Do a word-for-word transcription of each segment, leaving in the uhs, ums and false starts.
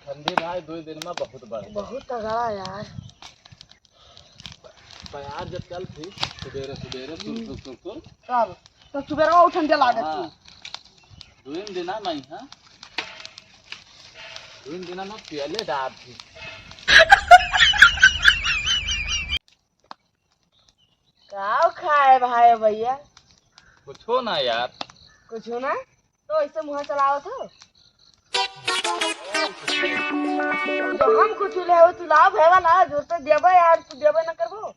ठंडी भाई दो दिन में बहुत बढ़ गया। बहुत तगड़ा यार। प्यार जब चल थी सुबेरे सुबेरे सुर सुर सुर सुर। तब तो सुबेरे वो ठंडे लागत हाँ। थी। दो दिन ना मैं हाँ। दो दिन ना पियले डाल थी। का खाए भाई भैया? कुछो ना यार। कुछो ना? तो ऐसे मुँह चलावत हो? तो हम कुछ ले हो, तू लाओ भैया ना, जो तो देबे यार, तू देबे ना करबो।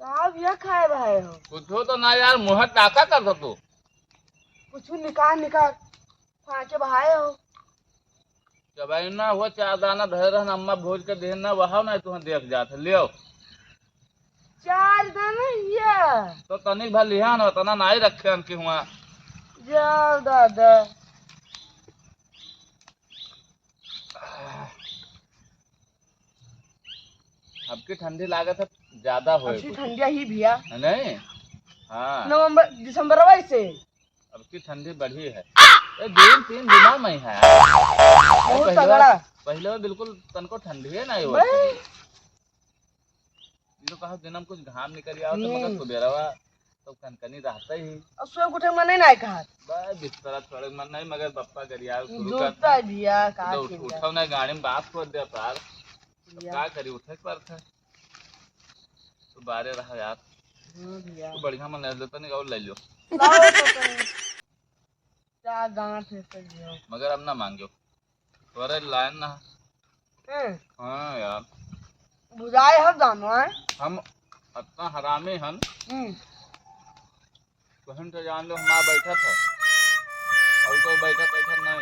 का भैया खाए भाई हो? कुछो तो ना यार, मुँह टाका कर दो तू। कुछ निकाल निकाल। फाँके बहाए हो। जब आई ना हो चार दाना धरे रहन, अम्मा भूज के देहन ना, वहाव ना तुहन देख जात है, लियो। चार दाना ये। तो तनिक भर लिहान हो, तना नाई रखे अनकी हुआ। जाओ दादा। अब की ठंडी लागत है, ज्यादा होए अच्छी कुछ। ठंडिया ही भैया। है नहीं? हाँ। नवंबर, दिसंबर वैसे। अब की ठंडी बढ़ी है। ए, दिन तीन दिना में है। बहुत पहले, तगड़ा। पहले बिल्कुल तनको ठंडी है ना, ये बे। ये तो कहा दिन में कुछ घाम निकल आवा, तो मगर हम्म। सुबेरवा तो कनकनी रहता ही। अब सोए उठे मन नहीं, नहीं कहा। बस बिस्तरा छोड़े मन नहीं, मगर बप्पा गरिया शुरू दूध करता। तो भैया, का तो उठ-, चिंता? उठाओ ना, गाड़ी में बात खोल दे पार। अब भैया। का करी, उठे के पड़ता है। तो बारे रहा यार। हाँ भैया। तो बढ़िया मन ले लेता नहीं, और ले लो। लाओ तो तनी। चार दाना फेंक कर दियो। मगर अब ना मांगियो। तोरे लायन ना। हैं? हाँ यार। बुझाए हर दाना है। हम इतना हरामी हन। हम्म। तुहन तो जान लो, हमार बैठत है। और कोई बैठत, बैठत नहीं।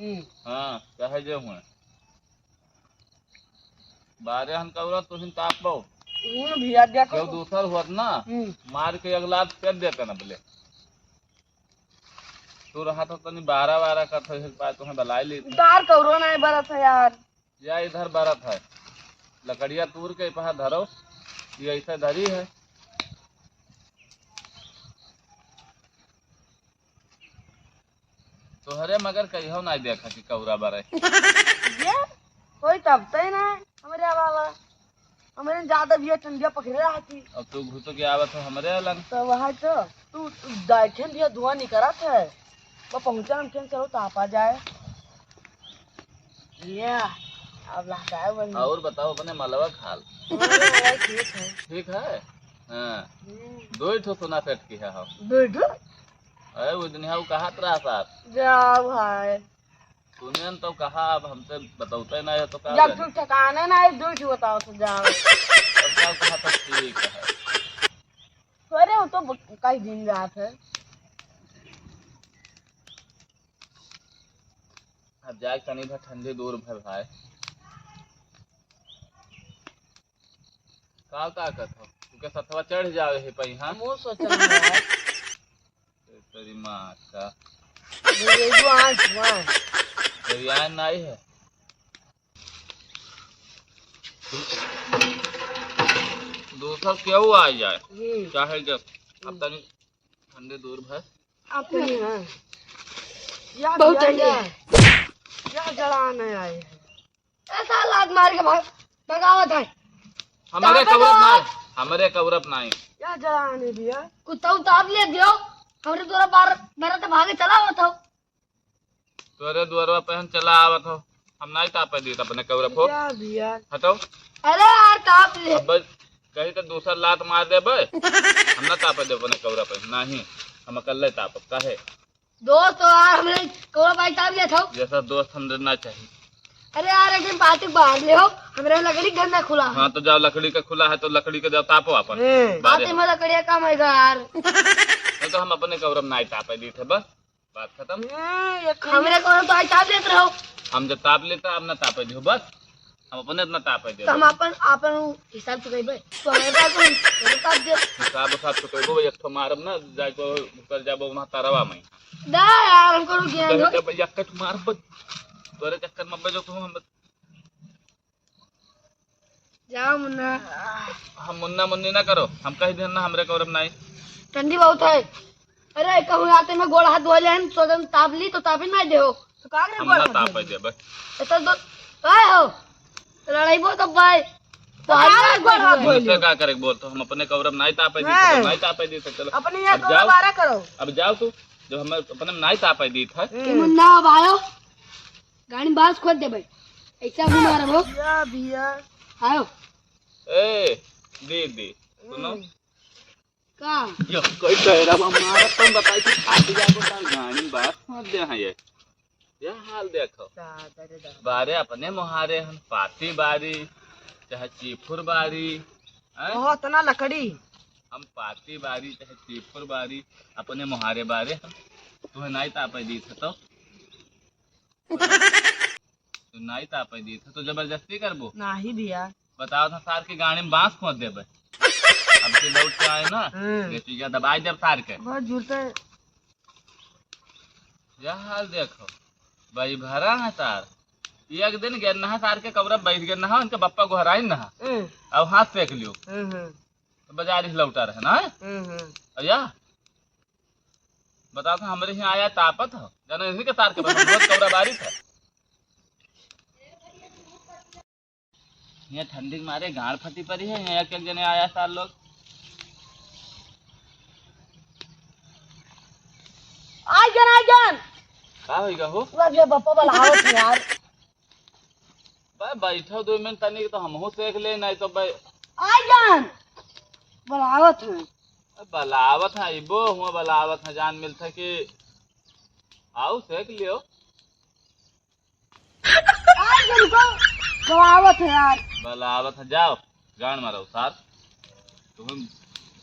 हम्म। हाँ, चाहे जो हुए। बारे हन कौरा, तुहिन ताप पाओ। हम्म, भैया, देखो। जो दूसर हुआ ना, हम्म। मार के अगला फेंक देते ना बोले। तू रहा तो तनी बारह बारह का था, एक बार तुम्हें बलाई ली थी। दार कौरो नहीं बरत है यार। या इधर बरत है, लकड़िया तूर के पहा धरो, ये ऐसे धरी है। तोहरे मगर कहियो नहीं देखा कि कौरा बरे। ये कोई तब तय ना हमरे वाला। हमरे ज्यादा भी ठंडिया पकड़े रहा थी। अब तू घुस के आवत हो हमरे अलग। तो वहाँ तो तू देखे भी धुआं निकलत है। वो पहुँचा हम खेल चलो तापा जाए। ये अब लहकाए बन। और बताओ अपने मलवा खाल। हाँ, ठीक है। ठीक है? हाँ। हम्म। दो ही ठो सोना सेट की है हम। दो ही ठो? अरे वो दुनिया वो कहा रहा साथ। जाओ भाई। सुने न तो कहा, अब हमसे बतौते ना है तो का जब जाने? तू ठिकाने ना है, दो ठो बताओ तो जाओ। तब का कहा तो ठीक है। अरे वो तो ब-, कई दिन रात है। अब जाए तनी भर ठंडी दूर भर भाई। का, का कहत हो? उनके सथवा चढ़ जावे है पई, हाँ? मुँह सोचल है। ए, तेरी माँ का। ये, ये जो आँच, वहाँ। तेरी आँच ना आई है। दूसर केहू आ जाए, हम्म। चाहे जब, अब हम्म। तनी ठंडे दूर भर। अपनी है। या बहुत भैया, ठंडी या, है। या जड़ान है आई है। ऐसा लात मार के भाग, भगावत है। हमरे ताकत कौरत है। नाई, हमरे कौरत नाई। या जड़ान है भैया। कुत्ता उतार ले दियो, हमरे तोरा बार, बारह तो भागे चला आवत हो। तोरे दुआरवा पे हम चला आवत हो, हम नाई तापे दीत अपने कौरप हो। या भैया। हटो। अरे यार, ताप ले। अब बस कहीं तो दूसर लात मार देबे, हम ना तापे देबे अपने कौरप पे, नहीं, हम अकल्ले तापब, काहे? दोस्त हो यार, हमरे कौरप आई ताप ले था। जैसा दोस्त हमरे ना चाहिए। अरे यार, एक दिन पाती बांध ले हो, हमरे लकड़ी घर ना खुला है। हाँ, तो जाओ, लकड़ी का खुला है, तो लकड़ी के जाओ तापो अपन। ए। बारे बाती में। में लकड़िया कम है यार। नहीं तो हम अपने कौरप नाई तापे दीत है, बस। बात खत्म। हाँ, ये खा- हमरे कौन तो आई ताप लेत रहो। हम जब ताप लेता, अब ना तापे दियो, बस। हम अपने इतना तापे दे तो हम दो। अपन, अपन उ हिसाब चुकाइबे। तो हमरे पास तो हमरे पास दे। हिसाब उसाब चुकाइबो, एक ठो मारब ना, जाए को कर जाबो वहाँ तरवा में। दा यार, हमको रुक गया जब, दो। जब एक ठो मारब, तोरे चक्कर में बजो तुम हम। जाओ मुन्ना। हम मुन्ना मुन्नी ना करो, हम कह देन ना हमरे कौरब नाई। ठंडी बहुत है। अरे, कहूँ आते में गोड़ हाथ धोए लेहन, सोचन ताप ली तो तापे ना देहो। तो का करे हम गोड़ ना हाथ तापे धोए? देबे। ए तो दो, ए हो, लड़ाई बोल तो भाई। तो का करे गोड़ हाथ धोए? तुमसे का करे बोल, तो हम अपने कौरब नाई तापे दी, नहीं। तो नाई तापे दी, तो चलो। अपने यहाँ अब कौरब जाओ। बारह करो। अब जाओ तू, जब हम अपने में नाई तापे दी था। हम्म। कि मुन्ना अब आयो, गाड़ी बांस खोद देबे। ऐसा भी मारबो। भैया, भैया। आयो। ए, दीदी, सुनो। हम्म। का? यो, कोई कह रहा बा, मारत तो बताई कि फाट जाए को तार गाड़ी बात मत दे हाँ ये। यह हाल देखो। दादा रे दादा। बारे अपने मोहारे हम पाती बारी, चाहे चीफुर बारी, हैं? ओहो, इतना लकड़ी। हम पाती बारी, चाहे चीफुर बारी, अपने मोहारे बारे हम तुम्हें नाई तापे दी थे तो। तू नाई तापे दी थे तो जबरदस्ती करबो? नाही भैया। बताओ था सार के गाड़ी में बांस खोद देबे। अब के लौट के आए ना, हम्म। बेटी का दबाई देब सार के। बहुत जुरते। यह हाल देखो, भाई भरा है तार। एक दिन गेन नहा सार के कमरा बैठ गेन नहा, उनके बप्पा गोहराइन नहा। हम्म। अब हाथ सेक लियो। हम्म, हम्म। तो बाजारी से लौटा रहे ना। हम्म, हम्म। अया, बताओ तो हमरे यहाँ आया तापत हो, जाना इन्हीं के तार के बस बहुत कौरा बारिश है। ये ठंडी के मारे गाड़ फटी पड़ी है, यहाँ एक एक जने आया सार लोग। आई जन, आई जन। का होइगा हो? अरे बप्पा बुलावत है यार। बे, बैठो दो मिनट तनिक तो हमहू सेक ले, नहीं तो बे। आई जान, बुलावत है। बलावत है, इबो हुआ बलावत है, जान मिलत है कि आओ सेक लियो। आई जान को बुलावत है यार। बलावत है, जाओ, गान मारो सार। तुम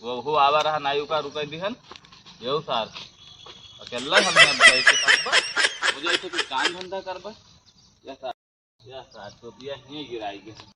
वो, वो आवा रहा नायु का रुकई दिहन, यो सार। अकेला हम यहाँ बैठ के करबा, मुझे ऐसे कुछ काम धंधा करबा। या सार। या सार, टोपिया हियाँ गिराई गए।